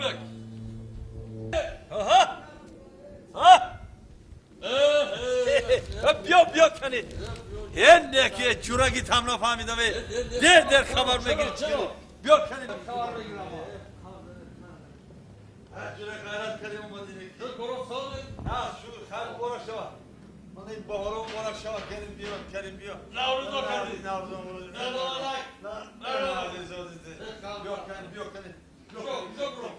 Bak. Aha. Ha. Биё, биё, кани. Эн ки ҷураги тамно фаҳмидаме. Дер дер хабар мегири чӣ. Биё, кани. Ҷура ғайрат кардем, омадем. На, шукр, хайр, муборак шавад. Мана ин баҳоро муборак шавад. Карим, биё, Карим, биё. Наврӯзо кардӣ. Наврӯзо. Муборак. Биё, кани, биё, кани.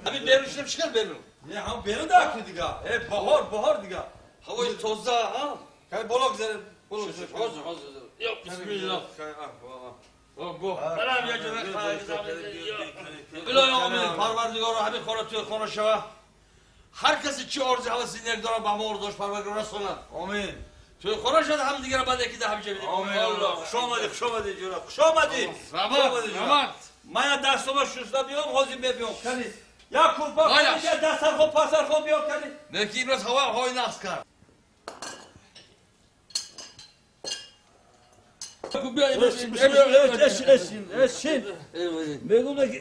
Ҳамин берун шудем, чӣ кар берун? Не, ҳам берун да ки дига. Э, баҳор, баҳор дига. Ҳавои тоза, ҳа? Кани, боло гузарем. Боло гузарем. Ҳозир, ҳозир. Ё, бисмиллоҳ. Барам я ҷура. Илоҳи омин, Парвардигоро, ҳамин хона туи хона шава. Ҳар касе чӣ орзу ҳаваси нек дорад, ба ҳама орзуош Парвардигор расонад. Омин. Туи хона шуда, ҳам дигара баъд яки да ҳамиша бидем. Омин. Хуш омадӣ, хуш омадӣ, ҷура. Хуш омадӣ. Раҳмат, раҳмат. Ман я дастама шуста биём, ҳозир мебиём. Кани. Я курпа, Майаш. я дастархон, пасархон биё, кани. Неки имрӯз ҳаво ҳавои нағз кард. Эшин, эшин, эшин. Мегум ки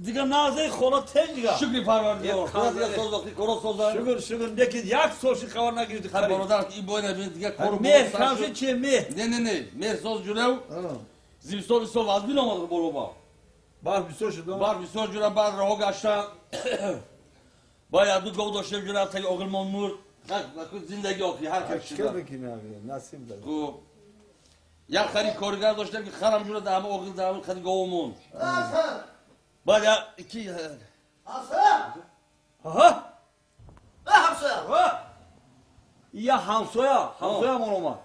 дига назаи хона тен дига. Шукри Парвардигор. Худо соза. Шукр, шукр, неки як сол ши хабар нагирифти. Ҳар бародар, ин бояд дига кор. Меҳр кам шуд чи меҳр? Не, не, не, меҳр соз, ҷурав. Зимистон сол вазмин омад болоба. Барф бисёр шуд. Барф бисёр, ҷура, баъд роҳо гашта. Бояд ду гов доштем, ҷура, таги оғилмон мурд. Зиндагӣ охи ҳар кас шуда. Насиб дад. Хуб. Як хари коргар доштем ки харам, ҷура, да ҳама оғил, да ҳама хари говмон. Баъд я ки Аҳа. Ҳамсоя. Я ҳамсоя, ҳамсоямон омад.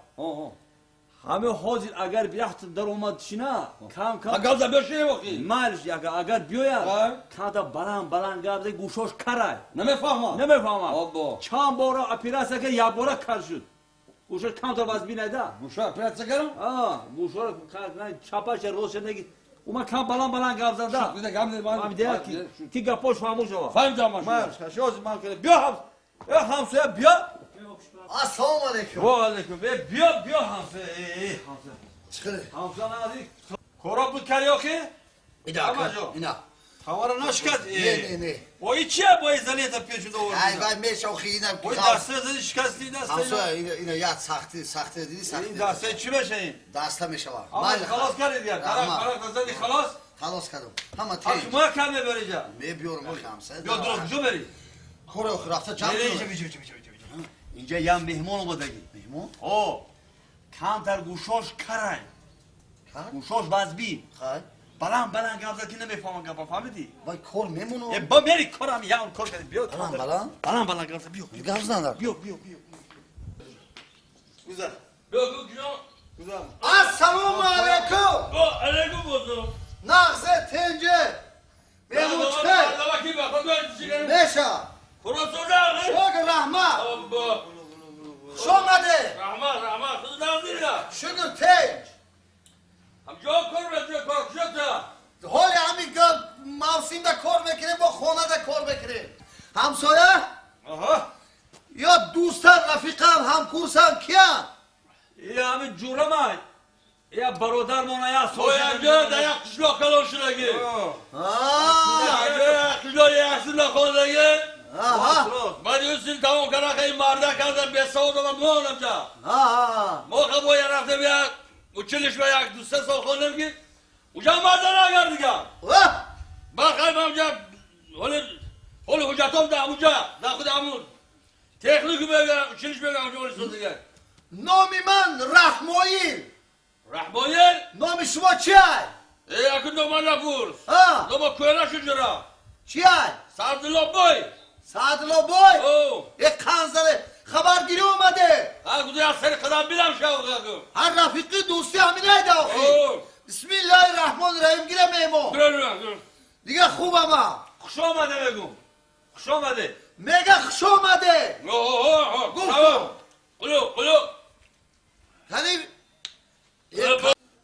Ҳаме ҳозир агар бияхт дар омад шина, кам кам. Гап за биё охи. Майлиш, агар биёяд, камта баланд баланд гап зад, гӯшош карай. Намефаҳмам. Намефаҳмам. Аббо. Чанд бора оператсия кард, як бора кар шуд. Гӯшош камтар вазбинайда. Гӯша оператсия кардам? Гӯшоро чапаша ростша неги. Ума кам баланд баланд гап зада. Гап Фаҳмида ки гапош фаҳмон шава. Фаҳмидам. Майлиш, ҳозир ман кардам. Биё, ҳам э ҳамсоя, биё. Ассалому алайкум. Ва алайкум. Э, биё, биё, ҳамсоя. Э, ҳамсоя. Чиқири. Ҳамсоя наздик. Коро буд кари охи? Ида Ҳамаҷо. ина. Тавара нашикаст? Не, не, не. Бо и чия бо изолента печуда овардӣ? Ай вай меша охи ина. Бо даста зади шикасти даста. Ҳамсоя, ина, ина як сахти сахти диди сахти. Ин даста чӣ меша ин? Даста мешава. Ҳама халос кардед дигар. Тарақ тарақ зади, халос? Халос кардам. Ҳама Ҳа, тез. шумо кам мебари ҷа? Мебиёрам охи, ҳамсоя. Биё, дуруст куҷо бери? Кори охи рафта ҷамъ Не, кунам. не, бичи, бичи, бичи, бичи. Инҷа як меҳмон омадагӣ. Меҳмон? О, камтар гӯшош карай. Кар? Гӯшош вазбин. Хай. Баланд баланд гап зад ки намефаҳмам гапа, фаҳмидӣ? Вай кор мемонам. Э, ба мери корам, ям кор кардӣ. Биё. Баланд баланд? Баланд баланд гап зад, биё. Гап зандар. Биё, биё, биё. Гузар. Биё, гӯ. Гузар. Ассалому алайкум. Ва алайкум ассалом. Нағзе, тенҷе. Меҳмон чиқир. Меша. Хуросонда. Шукр, раҳмат. Аббо. Хуш омадед. Раҳмат, раҳмат. Худ нағзира. Шукр, тенҷ. Ҳамҷо кор мекунӣ, кор куҷота? Ҳоли ҳамин мавсимда кор мекунем, бо хонада кор мекунем. Ҳамсоя? Аҳа. Ё дӯстам, рафиқам, ҳамкурсам киян? Я ҳамин ҷурамай. Я бародармона я Бо якҷо дар як қишлоқ калон шудагӣ. Як қишлоқ, як синна хондагӣ. Баъд ю син тамом карда, хай марда карда, бесавод омад монамҷа. Мо хабоя рафтем як училище, як ду се сол хондем ки уҷа марда нагардига. Баъд хай мамҷа ҳоли ҳоли ҳуҷҷатом да уҷа да худ ҳамун техникум мега, училище мега, ҳамҷа ҳоли созига. Номи ман Раҳмоил. Раҳмоил? Номи шумо чиай? Э, акун нома напурс. Нома кӯна шуҷура. Чиай? Сардилобой. Саъдуллобой? Э, қанзале хабаргирӣ омаде. Ҳа, гуди аз сари қадам бидам шавқакум. Ҳар рафиқи дӯстӣ ҳаминайда охи. Бисмиллаҳи раҳмони раҳим, гира, меҳмон. Дига хубама. Хуш омаде мегум. Хуш омаде. Мега хуш омаде. Гуфтум. Қулу, қулу. Кани.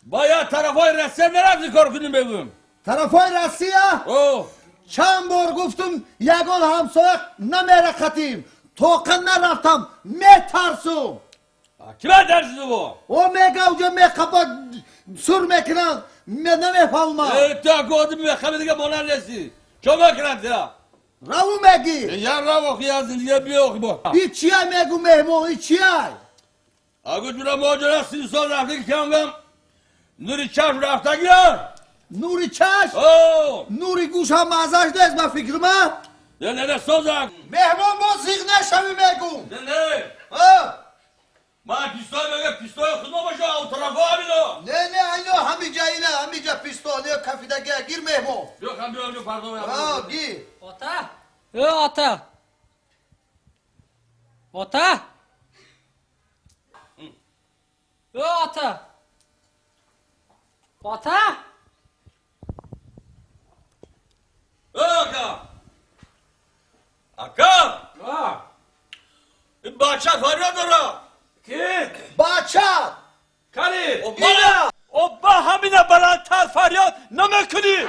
Бояд тарафҳои Россия нарафти кор кунем, бегум. Тарафҳои Россия? Чанд бор гуфтум, ягон ҳамсоя намерақатим. Тоқа нарафтам, метарсум. Кима тарсиду бо? О, мега уҷа меқапа сур мекунанд, намефаҳмам. Э, ту аку одами мехами дига монанд нести. Чо мекунанд тя? رو میگی یه رو آخی از دیگه بیا آخی با این چیه میگو مهمون این چیه اگه جورا ماجرا 30 سال رفته که کم نوری چشم رفته گیر نوری چشم او نوری گوش هم ازش نیست من فکر من نه نه نه سازک مهمان با زیغ نشوی میگم نه نه آه. من پیستای میگه پیستای خود ما باشه او طرفا همینا نه نه اینا همینجا اینا همینجا پیستانه کفیدگی گیر مهمان بیا خم بیا بیا فردا آه گیر Ota! Ey ota! Ota! Ey ota! Ota! آقا آقا این بچه فریاد داره کی؟ بچه کاری اینا ابا همینه بلندتر فریاد نمیکنی.